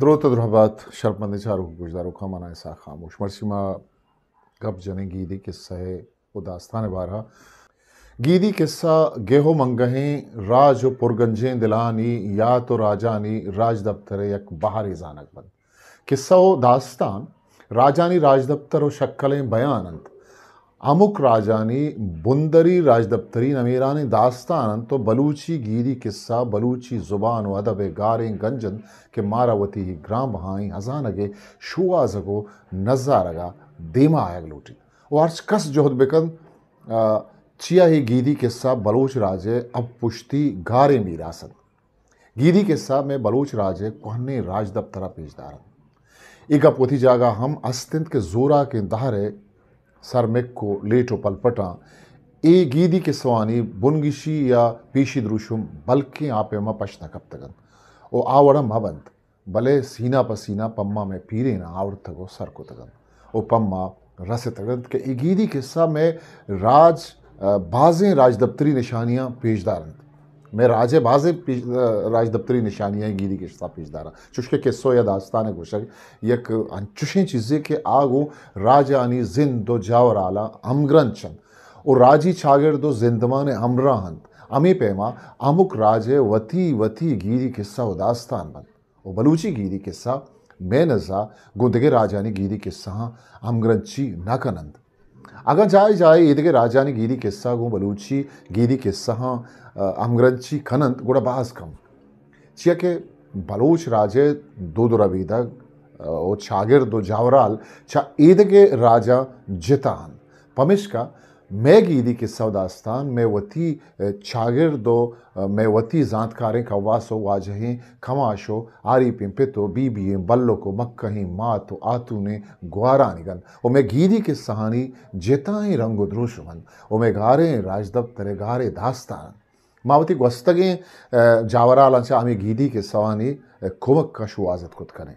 دروت ءُ درہبات شرپمندیں چاروک ءُ گوشداروکاں، من آں اسحاق خاموش۔ مرچی ما گپ جنیں گیدی کسہ ءِ ءُ داستان ءِ بارہ ءَ۔ گیدی کسہ گیہ ءُ منگہیں راج ءُ پرگنجیں دلانی یات ءُ راجانی راجدپتر ءِ یک بہرے زانگ بنت۔ کسہ ءُ داستان راجانی راجدپتر ءُ شکلیں بیان انت۔ ہمک راجانی بندری راجدپتری نمیرانیں داستان انت ءُ بلوچی گیدی کسہ بلوچی زبان ءُ ادب ءِ گاریں گنج انت کہ مارا وتی گران بہائیں ہزانگ ءِ شوہازگ ءُ نزارگ ءَ دیما آیگ لوٹیت ءُ ہرچ کس جہد بکنت، آ، چیا اے گیدی کسہ بلوچ راج ءِ ابپشتی گاریں میراث انت۔ گیدی کسہ مئے بلوچ راج ءِ کوہنیں راجدپتر ءَ پیش دارنت۔ اے گپ وتی جاگہ ہم است انت کہ زوراکیں دہر ءِ سرمک ءُ لیٹ ءُ پلپٹاں اے گیدی کسہانی بنگیشی یا پیشی دروشم بلکیں آ پیما پش نہ کپتگ انت ءُ آ وڑا مہ بنت، بلے سینہ پہ سینہ پما مئے پیریناں آورتگ ءُ سر کتگ انت ءُ پما رستگ انت کہ اے گیدی کسہ مئے راج، آ، بازیں راجدپتری نشانیاں پیش دارنت۔ مئے راج ءِ بازیں پیش-، آ، راجدپتری نشانیاں گیدی کسہ پیش دارنت۔ چوشکہ کسہ یا داستان ءِ گوشگ یک انچشیں چیزے کہ آ گوں راجانی زند ءُ جاورالاں ہمگرنچ انت ءُ راجی چاگرد ءُ زندمان ءِ ہمراہ انت۔ ہمے پیما ہمک راج ءِ وتی وتی گیدی کسہ ءُ داستان بنت۔ ءُ بلوچی گیدی کسہ مئے نزا گوں دگہ راجانی گیدی کسہاں ہمگرنچی نہ کن انت۔ اگاں جاہے جاہے ایدگہ راجانی گیدی کسہ گوں بلوچی گیدی کسہاں، آ، ہمگرنچی کن انت، گڑا باز کم۔ چیا کہ بلوچ راج ءِ دود ءُ ربیدگ، آ، ءُ چاگرد ءُ جاورال چہ ایدگہ راجاں جتا انت۔ پمیشکا مئے گیدی کسہ ءُ داستان مئے وتی، آ، چاگرد ءُ، آ، مئے وتی زانتکاریں کواس ءُ واجہیں کماش ءُ آریپیں پت ءُ بی بی ایں بلک ءُ مکہیں مات ءُ آتونیں گوارانی گند ءُ مئے گیدی کسہانی جتائیں رنگ ءُ دروشم انت ءُ مئے گاریں راجدپتر ءِ گاریں داستان انت۔ ما وتی گوستگیں، آ، جاورالاں چہ ہمے گیدی کسہانی، آ، کمک ءَ شوہازت کت کنیں۔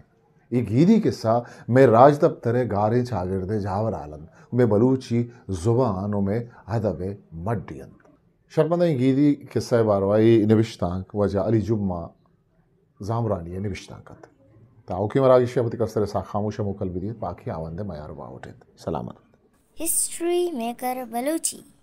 اے گیدی کسہ مئے راجدپتر ءِ گاریں چاگرد ءِ جاورال انت، مئے بلوچی زبان ءُ مئے ادب ءِ مڈی انت۔ شرپمندیں گیدی کسہ ءِ باروا اے نبشتانک واجہ علی جمعہ زامرانی ءِ نبشتانک انت۔ تاں اوکیں مراگش ءَ وتی کستر اسحاق خاموش ءَ موکل بدیت، باقی آوند ءِ میار ءُ باہوٹ انت۔ سلامت بات۔ History maker Balochi.